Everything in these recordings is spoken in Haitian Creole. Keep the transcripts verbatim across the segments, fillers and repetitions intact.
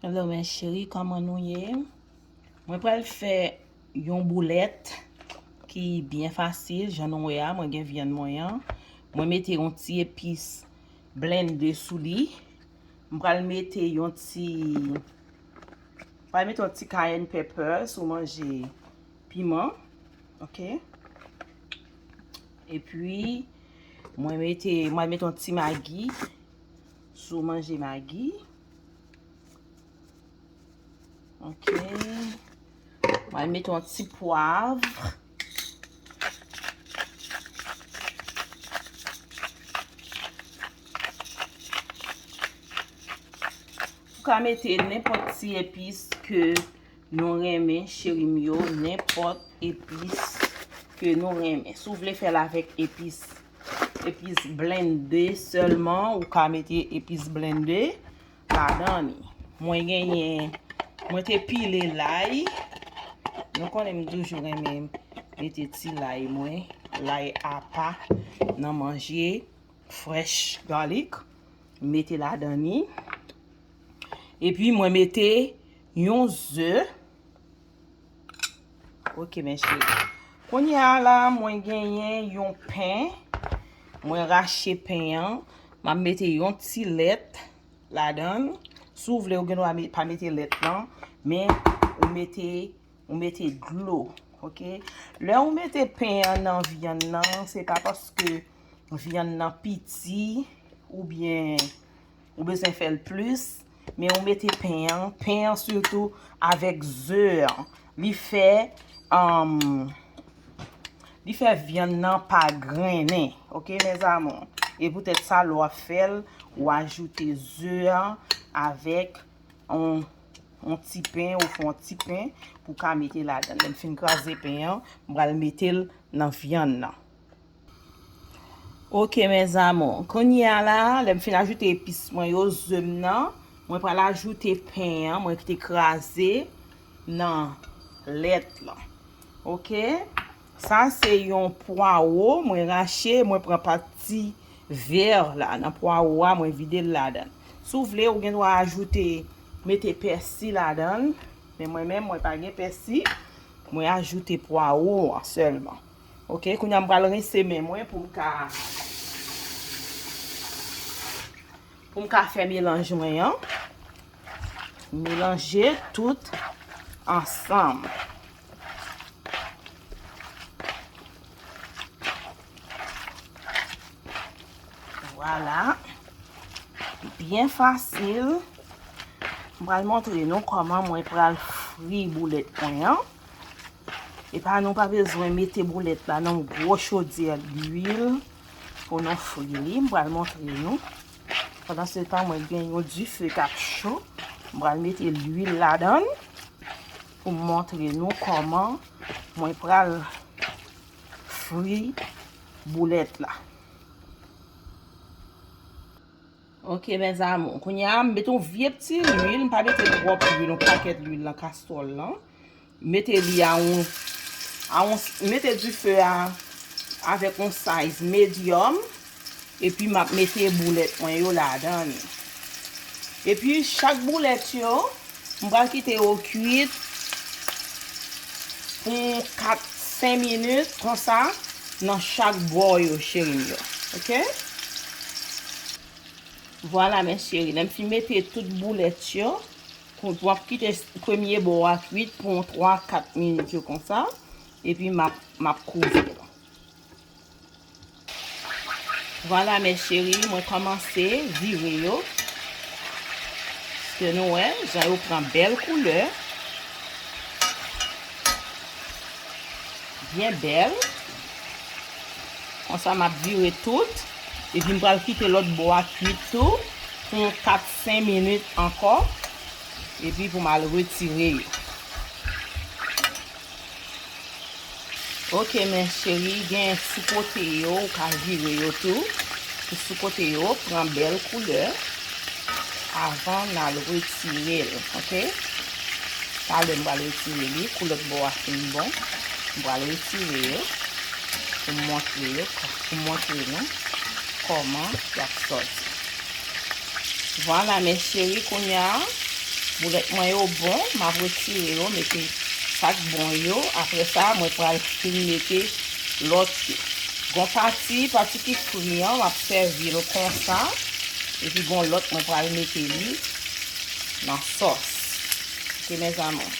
Hello, mes chéris, kòman nou ye? Mwen pral fè yon boulèt ki byen fasil, jan nou wè a, mwen gen vyann mwen an. Mwen mete yon ti epis blende sou li. Mwen pral mete yon ti, pral mete yon ti cayenne pepper si w manje piman. Ok. Epi, mwen mete, mwen mete yon ti magi. Si w manje magi. Ok. Mwen mete yon ti pwav. Ou ka mete nenpòt ti epis ke nou renmen, cheri m yo, nenpòt epis ke nou renmen. Si w vle fè l avèk epis, epis blende sèlman, ou ka mete epis blende ladan li. Mwen genyen, mwen te pile lay. Nou konnen m toujou renmen mete ti lay mwen, lay apa nan manje, fresh garlic. Mete ladan li. Epi mwen mete yon ze. Ok, mes chéris. Kounye a la, mwen genyen yon pen. Mwen rache pen an. M ap mete yon ti lèt ladan l. Si w vle, ou gen dwa met, pa mete lèt lan, men ou mete, ou mete dlo, ok? Lè ou mete pen an nan vyann nan, se pa paske vyann nan piti oubyen ou bezwen fè l plis, men ou mete pen an, pen an sitou avèk ze an, li fè, um, li fè vyann nan pa grennen, ok, mes amours? E poutèt sa, lè w ap fè l, ou ajoute ze an avèk yon, yon ti pen, ou fè yon ti pen pou w ka mete ladan. Lè m fin kraze pen an, m pral mete l nan vyann nan. Ok, mes amours. Kounye a la, lè m fin ajoute epis mwen yo, ze m nan, mwen pral ajoute pen an, mwen ki te kraze nan lèt lan. Ok? Sa se yon pwawo, mwen rache, mwen pran pati vè la, nan pwawo a, mwen vide l ladan. Si w vle, ou gen dwa ajoute, mete pèsi ladan, men mwen menm, mwen pa gen pèsi, mwen ajoute pwawo an sèlman. Ok, kounye a m pral rense men mwen pou m ka, pou m ka fè melanj mwen an. Melanje tout ansanm. Vwala. Byen fasil. M pral montre nou kòman mwen pral fri boulèt mwen an. Epa nou pa bezwen mete boulèt la nan yon gwo chodyè lwil pou nou fri li. M pral montre nou. Pandan se tan, mwen gen yon dife k ap cho. M pral mete lwil ladan l pou m montre nou kòman mwen pral fri boulèt la. Ok, mes amours. Kounye a, m mete yon vye pti lwil. M pa mete twòp lwil, yon pakèt lwil nan kastwòl lan. Mete li a yon, a yon, mete dife a avèk yon size medium. Epi m ap mete boulèt mwen yo ladan li. Epi chak boulèt yo, m pral kite yo kwit pou kat, senk minit konsa nan chak bò yo, cheri m yo. Ok? Vwala, mes chéris, lè m fin mete tout boulèt yo, pou, pou m ap kite premye bò a kwit pou yon twa, kat minit yo konsa, epi m ap, m ap kouvri l. Vwala, mes chéris, mwen kòmanse vire yo. Èske nou wè jan yo pran bèl koulè? Byen bèl. Konsa, m ap vire tout. Epi m pral kite lòt bò a kwit tou pou yon kat, senk minit ankò. Epi pou m al retire yo. Ok, mes chéris, gen sou kote yo, ou ka vire yo tou. Pou sou kote yo, pran bèl koulè avan n al retire l, ok? Talè m pral retire li, kou lòt bò a fin bon. M pral retire yo pou m montre yo, pou m montre nou kòman y ap sòti. Vwala, mes chéris, kounye a, Boulèt mwen yo bon, m ap retire yo, mete sa k bon yo. Apre sa, mwen pral fin mete lòt yo. Gon pati, pati ki fri an, m ap sèvi l konsa. Epi gon lòt, mwen pral mete li nan sòs. Ok, mes amours.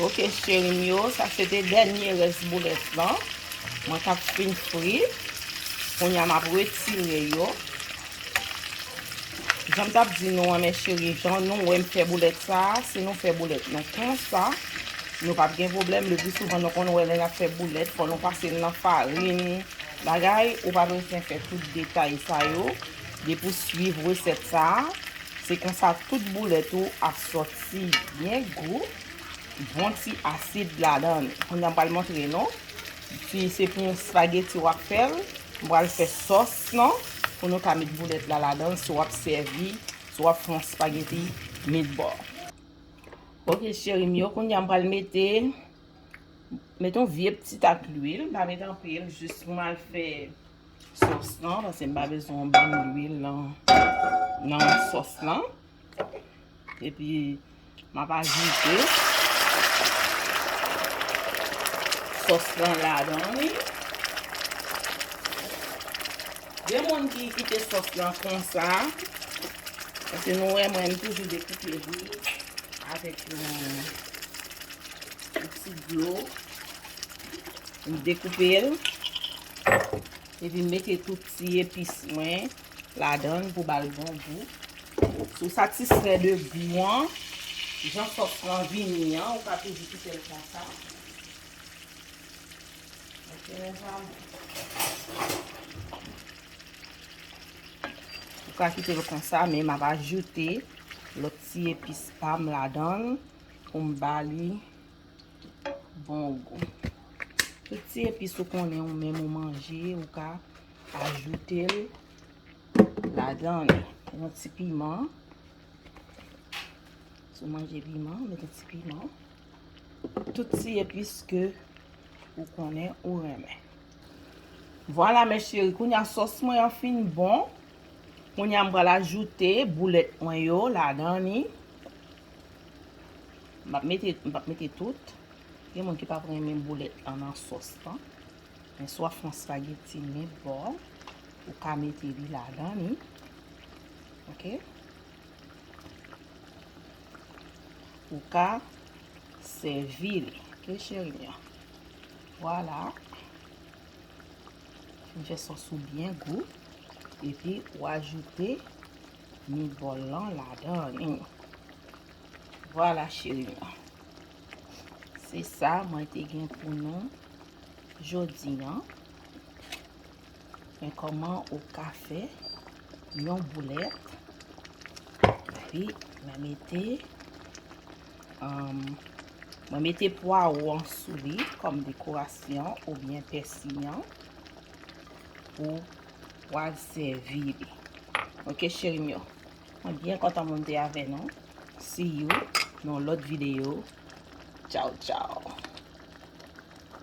Ok, cheri m yo, sa se te dènye rès boulèt lan. Mwen t ap fin fri. Kounye a, m ap retire yo. Jan m t ap di nou an, mes chéries, jan nou wè m fè boulèt sa a, si nou fè boulèt nou konsa, nou p ap gen pwoblèm. Le pli souvan, nou konn wè lè n ap fè boulèt, fò nou pase l nan farin, bagay, ou pa bezwen fè tout detay sa yo. Depi w swiv resèt sa a, se konsa tout boulèt ou ap sòti byen gou, bon ti asid ladan l. Kounye a m pral montre nou. Si se pou yon spaghetti w ap fè l, m pral fè sòs lan pou nou ka met boulèt la ladan l si w ap sèvi, si w ap fè yon spaghetti meatball. Ok, cheri m yo, kounye a m pral mete, mete yon vye pti tak lwil, m pa mete anpil, jis pou m al fè sòs lan, paske m pa bezwen yon bann lwil nan, nan sòs lan. Epi, m ap ajoute sòs lan ladan li. Gen moun ki kite sòs lan konsa, paske nou wè mwen, m toujou dekoupe li avèk yon, yon ti dlo. M dekoupe l. Epi m mete tout ti epis mwen ladan l pou ba l bon gou. Si w satisfè de gou an, jan sòs lan vini an, ou ka toujou kite l konsa. Ok, mes amours. Ou ka kite l konsa, men m ap ajoute lòt ti epis pa m ladan l pou m ba li bon gou. Tout ti epis ou konnen ou menm ou manje, ou ka ajoute l ladan li. Yon ti piman. Si w manje piman, mete ti piman. Tout ti epis ke ou konnen ou renmen. Vwala, mes chéries, kounye a sòs mwen an fin bon. Kounye a m pral ajoute boulèt mwen yo ladan li. M p ap mete, m p ap mete tout. Gen moun ki p ap renmen boulèt lan nan sòs lan. Men si w ap fè yon spaghetti meatball, ou ka mete li ladan li. Ok? Ou ka sèvi li. Ok, cheri m yo. Vwala. Fin fè sòs ou byen gou. Epi ou ajoute meatball lan ladan li. Vwala, cheri m yo. Se sa mwen te gen pou nou jodi an. Men kòman ou ka fè yon boulèt. Epi, mwen mete, um, mwen mete pwawo an sou li kòm dekorasyon oubyen pèsi an pou w al sèvi li. Ok, cheri m yo. Mwen byen kontan pou m te avè nou. See you nan yon lòt videyo. Tchaw, tchaw.